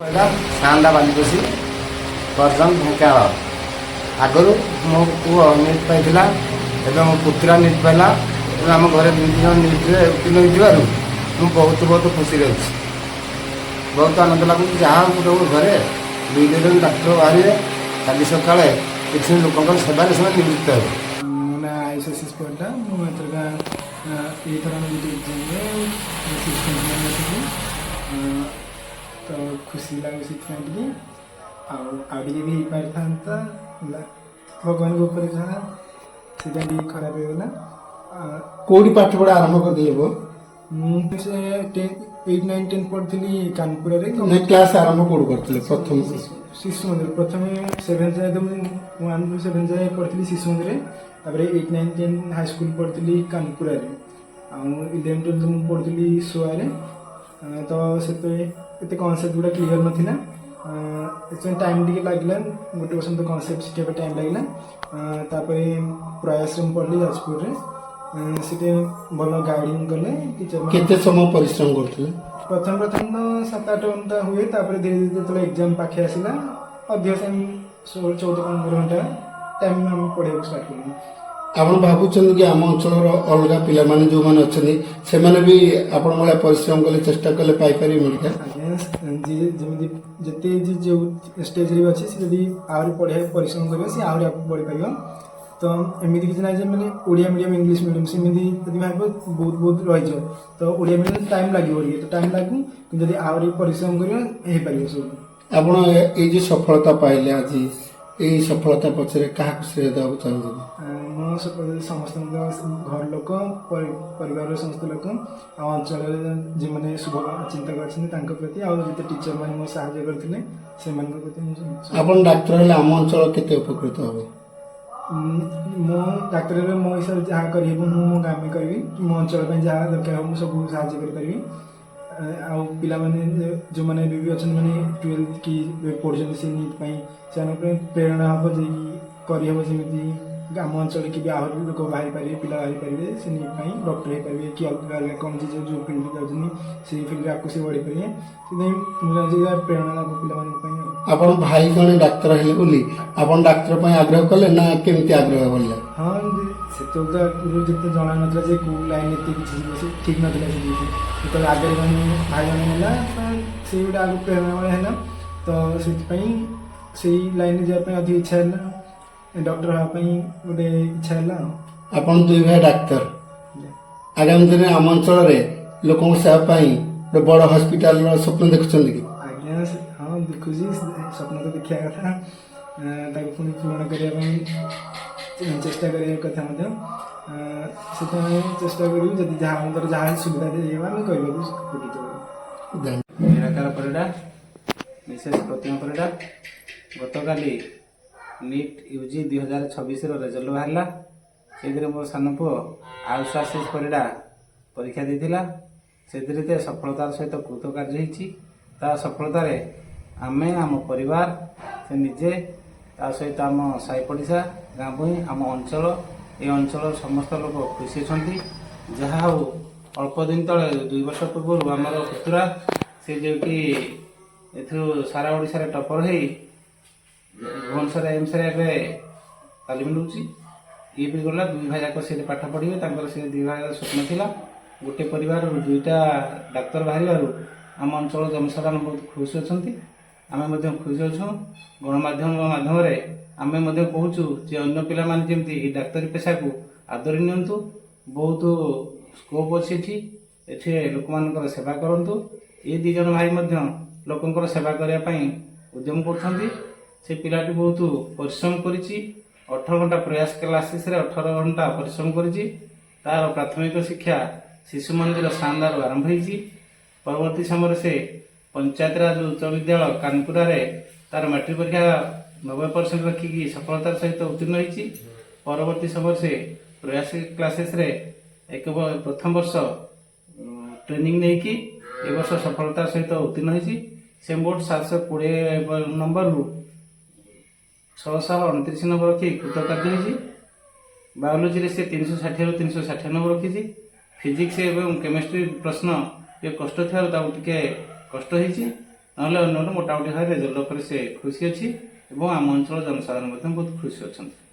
ଏଇଟା ସାଆନ୍ଦା ବାଲିପୋଷି, ପରଜଙ୍ଗ, ଢେଙ୍କାନାଳ। ଆଗରୁ ମୋ ପୁଅ ନିଟ୍ ପାଇଥିଲା, ଏବେ ମୋ ପୁତୁରା ନିଟ୍ ପାଇଲା। ତେଣୁ ଆମ ଘରେ ଦୁଇ ଜଣ ନିଟ୍ରେ ଉତ୍ତୀର୍ଣ୍ଣ ହୋଇଥିବାରୁ ମୁଁ ବହୁତ ବହୁତ ଖୁସିରେ ଅଛି। ବହୁତ ଆନନ୍ଦ ଲାଗୁଛି। ଯାହା ହଉ, ଗୋଟେ ଘରେ ଦୁଇ ଦୁଇ ଜଣ ଡାକ୍ତର ବାହାରିବେ, କାଲି ସକାଳେ କିଛି ଲୋକଙ୍କର ସେବାରେ ସେମାନେ ନିବୃତ୍ତ ହେବେ। ମୋ ନାଁ ଆୟୁଷ ଆଶିଷ ପରିଡ଼ା। ମୁଁ ଏଥରକା ଏଇଥର ନିଟ୍ ଏକ୍ଜାମ୍ରେ 629 ରଖିଛି। ତ ଖୁସି ଲାଗୁଛି ସେଥିପାଇଁ ଟିକେ। ଆଉ ଆଉ ଟିକେ ବି ହେଇପାରିଥାନ୍ତା ହେଲା, ଭଗବାନଙ୍କ ଉପରେ ଯାହା, ସେଥିପାଇଁ ଟିକେ ଖରାପ ହେଇଗଲା। କୋଉଠି ପାଠ ପଢା ଆରମ୍ଭ କରିଦେଲେ ପୁଅ? ମୁଁ ସେ 8, 9, 10 ପଢ଼ିଥିଲି କାନପୁରରେ। ନାଇଁ, କ୍ଲାସ ଆରମ୍ଭ କୋଉଠି କରିଥିଲେ ପ୍ରଥମ? ଶିଶୁ ମନ୍ଦିର। ପ୍ରଥମେ ସେଭେନ୍ ଯାଏ ତ ମୁଁ 1 ଟୁ 7 ଯାଏ ପଢ଼ିଥିଲି ଶିଶୁ ମନ୍ଦିରରେ। ତାପରେ 8, 9, 10 ହାଇସ୍କୁଲ ପଢ଼ିଥିଲି କାନପୁରାରେ। ଆଉ 11, 12 ମୁଁ ପଢ଼ୁଥିଲି ସୋଆରେ। ତ ସେତେବେଳେ ଏତେ କନସେପ୍ଟ ଗୁଡ଼ା କ୍ଲିୟର ନଥିଲା। ଏଥିପାଇଁ ଟାଇମ୍ ଟିକେ ଲାଗିଲା। ଗୋଟେ ବର୍ଷ ମୋତେ କନସେପ୍ଟ ଶିଖିବା ପାଇଁ ଟାଇମ୍ ଲାଗିଲା। ତାପରେ ପ୍ରୟାସରେ ମୁଁ ପଢ଼ିଲି ଯାଜପୁରରେ। ସେଠି ଭଲ ଗାଇଡ଼ିଂ କଲେ ଟିଚର। କେତେ ସମୟ ପରିଶ୍ରମ କରୁଥିଲେ? ପ୍ରଥମେ ପ୍ରଥମେ ତ 7-8 ଘଣ୍ଟା ହୁଏ। ତାପରେ ଧୀରେ ଧୀରେ ଯେତେବେଳେ ଏକ୍ଜାମ୍ ପାଖେ ଆସିଲା, ଅଧିକ ଟାଇମ୍, 16, 14, 15 ଘଣ୍ଟା ଟାଇମ୍ ଆମେ ପଢ଼ିବାକୁ ଷ୍ଟାର୍ଟ କଲୁ। ଆପଣ ଭାବୁଛନ୍ତି କି ଆମ ଅଞ୍ଚଳର ଅଲଗା ପିଲାମାନେ ଯୋଉମାନେ ଅଛନ୍ତି, ସେମାନେ ବି ଆପଣ ଭଳିଆ ପରିଶ୍ରମ କଲେ, ଚେଷ୍ଟା କଲେ ପାଇପାରିବେ ମେଡିକାଲ? ଆଜ୍ଞା, ଯିଏ ଯେମିତି ଯେତେ ଯିଏ ଯେଉଁ ଷ୍ଟେଜ୍ରେ ବି ଅଛି, ସେ ଯଦି ଆହୁରି ପଢ଼ିବାକୁ ପରିଶ୍ରମ କରିବ, ସେ ଆହୁରି ଆଗକୁ ବଢ଼ିପାରିବ। ତ ଏମିତି କିଛି ନାହିଁ ଯେ ମାନେ ଓଡ଼ିଆ ମିଡ଼ିୟମ୍, ଇଂଲିଶ ମିଡ଼ିୟମ୍, ସେମିତି ଯଦି ଭାବିବ ବହୁତ ବହୁତ ରହିଯିବ। ତ ଓଡ଼ିଆ ମିଡ଼ିୟମ୍ ଟାଇମ୍ ଲାଗିବ ଟିକେ, ତ ଟାଇମ୍ ଲାଗୁ, କିନ୍ତୁ ଯଦି ଆହୁରି ପରିଶ୍ରମ କରିବ, ହେଇପାରିବ ସବୁ। ଆପଣ ଏଇ ଯୋଉ ସଫଳତା ପାଇଲେ ଆଜି, ଏଇ ସଫଳତା ପଛରେ କାହାକୁ ଶ୍ରେୟ ଦେବାକୁ ଚାହୁଁଛନ୍ତି? ମୁଁ ସମସ୍ତଙ୍କ ଘର ଲୋକ, ପରିବାରର ସମସ୍ତ ଲୋକ ଆଉ ଅଞ୍ଚଳରେ ଯେଉଁମାନେ ଶୁଭ ଚିନ୍ତକ ଅଛନ୍ତି ତାଙ୍କ ପ୍ରତି, ଆଉ ଯେତେ ଟିଚର ମାନେ ମୋ ସାହାଯ୍ୟ କରିଥିଲେ ସେମାନଙ୍କ ପ୍ରତି ମୁଁ ଆପଣ ଡାକ୍ତର ହେଲେ ଆମ ଅଞ୍ଚଳ କେତେ ଉପକୃତ ହେବ? ମୁଁ ଡାକ୍ତର ହେଲେ ମୋ ହିସାବରେ ଯାହା କରିହେବ ମୁଁ ମୋ ଗାଁ ପାଇଁ କରିବି କି ମୋ ଅଞ୍ଚଳ ପାଇଁ ଯାହା ଦରକାର ହେବ ମୁଁ ସବୁ ସାହାଯ୍ୟ କରିପାରିବି। ଆଉ ପିଲାମାନେ ଯେଉଁମାନେ ଏବେ ବି ଅଛନ୍ତି, ମାନେ 12th କି ଏବେ ପଢ଼ୁଛନ୍ତି, ସେ ନିଟ୍ ପାଇଁ ସେମାନଙ୍କ ପାଇଁ ପ୍ରେରଣା ହେବ ଯେ କି କରିହେବ। ଯେମିତି ଆମ ଅଞ୍ଚଳରେ କି ବି ଆହୁରି ଲୋକ ବାହାରି ପାରିବେ, ପିଲା ବାହାରି ପାରିବେ, ସେ ନିଟ୍ ପାଇଁ ଡକ୍ଟର ହେଇପାରିବେ କି ଅଲଗା ଅଲଗା କ'ଣ ଯେ ଯେଉଁ ଫିଲ୍ଡରେ ଯାଉଛନ୍ତି, ସେଇ ଫିଲ୍ଡରେ ଆଗକୁ ସେ ବଢ଼ିପାରିବେ। ସେଥିପାଇଁ ମୁଁ ଚାହୁଁଛି ଯେ ପ୍ରେରଣା ଲାଗୁ ପିଲାମାନଙ୍କ ପାଇଁ ଆଉ। ଆପଣ ଭାଇ ଜଣେ ଡାକ୍ତର ହେଲେ ବୋଲି ଆପଣ ଡାକ୍ତର ପାଇଁ ଆଗ୍ରହ କଲେ ନା କେମିତି ଆଗ୍ରହ ବଢ଼ିଲା? ହଁ, ସେତେବେଳେ ତ ଆଗରୁ ଯେତେ ଜଣା ନଥିଲା ଯେ କେଉଁ ଲାଇନ୍ ଏତେ କିଛି ଯିବ, ସେ ଠିକ୍ ନଥିଲା ସେ କିଛି। ଯେତେବେଳେ ଆଗରେ ଜଣେ ଭାଇ ଜଣେ ହେଲା, ତ ସେଇ ଗୋଟେ ଆଗକୁ ପ୍ରେରଣା ଭଳିଆ ହେଲା। ତ ସେଥିପାଇଁ ସେଇ ଲାଇନ୍ରେ ଯିବା ପାଇଁ ଅଧିକ ଇଚ୍ଛା ହେଲା, ଡକ୍ଟର ହେବା ପାଇଁ ଗୋଟେ ଇଚ୍ଛା ହେଲା ଆଉ। ଆପଣ ଦୁଇ ଭାଇ ଡାକ୍ତର। ଆଗାମୀ ଦିନରେ ଆମ ଅଞ୍ଚଳରେ ଲୋକଙ୍କ ସେବା ପାଇଁ ଗୋଟେ ବଡ଼ ହସ୍ପିଟାଲର ସ୍ୱପ୍ନ ଦେଖୁଛନ୍ତି କି? ଆଜ୍ଞା, ହଁ, ଦେଖୁଛି। ସ୍ୱପ୍ନ ତ ଦେଖିବା କଥା, ତାକୁ ପୁଣି ପୂରଣ କରିବା ପାଇଁ ଚେଷ୍ଟା କରିବା କଥା ମଧ୍ୟ। ସେଥିପାଇଁ ଚେଷ୍ଟା କରିବୁ। ଯଦି ଯାହା ଆମ ଦ୍ୱାରା ଯାହା ସୁବିଧା ଦେଇହେବ, ଆମେ କରିବାକୁ ଉପକୃତ ହେବୁ। ଧନ୍ୟବାଦ। ନିରାକାର ପରିଡ଼ା, ମିସେସ୍ ପ୍ରତିମା ପରିଡ଼ା। ଗତକାଲି ନିଟ୍ ୟୁଜି 2026ର ରେଜଲ୍ଟ ବାହାରିଲା। ସେଇଥିରେ ମୋର ସାନ ପୁଅ ଆୟୁଷ ଆଶିଷ ପରିଡ଼ା ପରୀକ୍ଷା ଦେଇଥିଲା। ସେଥିରେ ସେ ସଫଳତାର ସହିତ କୃତକାର୍ଯ୍ୟ ହେଇଛି। ତା ସଫଳତାରେ ଆମେ, ଆମ ପରିବାର, ସେ ନିଜେ, ତା ସହିତ ଆମ ସାହି ପଡ଼ିଶା, ଗାଁ ଭୂଇଁ, ଆମ ଅଞ୍ଚଳ, ଏ ଅଞ୍ଚଳର ସମସ୍ତ ଲୋକ ଖୁସି ଅଛନ୍ତି। ଯାହା ହଉ, ଅଳ୍ପ ଦିନ ତଳେ, 2 ବର୍ଷ ପୂର୍ବରୁ ଆମର ପୁତୁରା ସେ ଯେଉଁକି ଏଥିରୁ ସାରା ଓଡ଼ିଶାରେ ଟପର ହେଇ ଭୁବନେଶ୍ୱର ଏମ୍ସରେ ଏବେ ତାଲିମ ନେଉଛି। ଇଏ ବି ଗଲା। ଦୁଇ ଭାଇ ଯାକ ସେଠି ପାଠ ପଢ଼ିବେ, ତାଙ୍କର ସେ ଦୁଇ ଭାଇର ସ୍ୱପ୍ନ ଥିଲା। ଗୋଟେ ପରିବାରରୁ ଦୁଇଟା ଡାକ୍ତର ବାହାରିବାରୁ ଆମ ଅଞ୍ଚଳ ଜନସାଧାରଣ ବହୁତ ଖୁସି ଅଛନ୍ତି। ଆମେ ମଧ୍ୟ ଖୁସି ଅଛୁ। ଗଣମାଧ୍ୟମ ମାଧ୍ୟମରେ ଆମେ ମଧ୍ୟ କହୁଛୁ ଯେ ଅନ୍ୟ ପିଲାମାନେ ଯେମିତି ଏହି ଡାକ୍ତରୀ ପେଶାକୁ ଆଦରି ନିଅନ୍ତୁ। ବହୁତ ସ୍କୋପ୍ ଅଛି ଏଠି। ଏଠି ଲୋକମାନଙ୍କର ସେବା କରନ୍ତୁ। ଏ ଦୁଇ ଜଣ ଭାଇ ମଧ୍ୟ ଲୋକଙ୍କର ସେବା କରିବା ପାଇଁ ଉଦ୍ୟମ କରୁଛନ୍ତି। ସେ ପିଲାଟି ବହୁତ ପରିଶ୍ରମ କରିଛି। 18 ଘଣ୍ଟା ପ୍ରୟାସ କ୍ଲାସେସରେ 18 ଘଣ୍ଟା ପରିଶ୍ରମ କରିଛି। ତାର ପ୍ରାଥମିକ ଶିକ୍ଷା ଶିଶୁ ମନ୍ଦିର ସାନ୍ଦାରୁ ଆରମ୍ଭ ହେଇଛି। ପରବର୍ତ୍ତୀ ସମୟରେ ସେ ପଞ୍ଚାୟତରାଜ ଉଚ୍ଚ ବିଦ୍ୟାଳୟ କାନପୁରାରେ ତାର ମାଟ୍ରିକ ପରୀକ୍ଷା 90% ରଖିକି ସଫଳତାର ସହିତ ଉତ୍ତୀର୍ଣ୍ଣ ହେଇଛି। ପରବର୍ତ୍ତୀ ସମୟରେ ସେ ପ୍ରୟାସ କ୍ଲାସେସରେ ଏକ ପ୍ରଥମ ବର୍ଷ ଟ୍ରେନିଂ ନେଇକି ଏ ବର୍ଷ ସଫଳତାର ସହିତ ଉତ୍ତୀର୍ଣ୍ଣ ହେଇଛି। ସେ ମୋଟ 720 ନମ୍ବରରୁ 629 ନମ୍ବର ରଖି କୃତକାର୍ଯ୍ୟ ହେଇଛି। ବାୟୋଲୋଜିରେ ସେ 360ରୁ 360 ନମ୍ବର ରଖିଛି। ଫିଜିକ୍ସ ଏବଂ କେମିଷ୍ଟ୍ରି ପ୍ରଶ୍ନ ଟିକେ କଷ୍ଟ ଥିବାରୁ ତାକୁ ଟିକେ କଷ୍ଟ ହେଇଛି। ନହେଲେ ଅନ୍ୟ ମୋଟାମୋଟି ଭାବେ ରେଜଲ୍ଟ ଉପରେ ସେ ଖୁସି ଅଛି ଏବଂ ଆମ ଅଞ୍ଚଳ ଜନସାଧାରଣ ମଧ୍ୟ ବହୁତ ଖୁସି ଅଛନ୍ତି।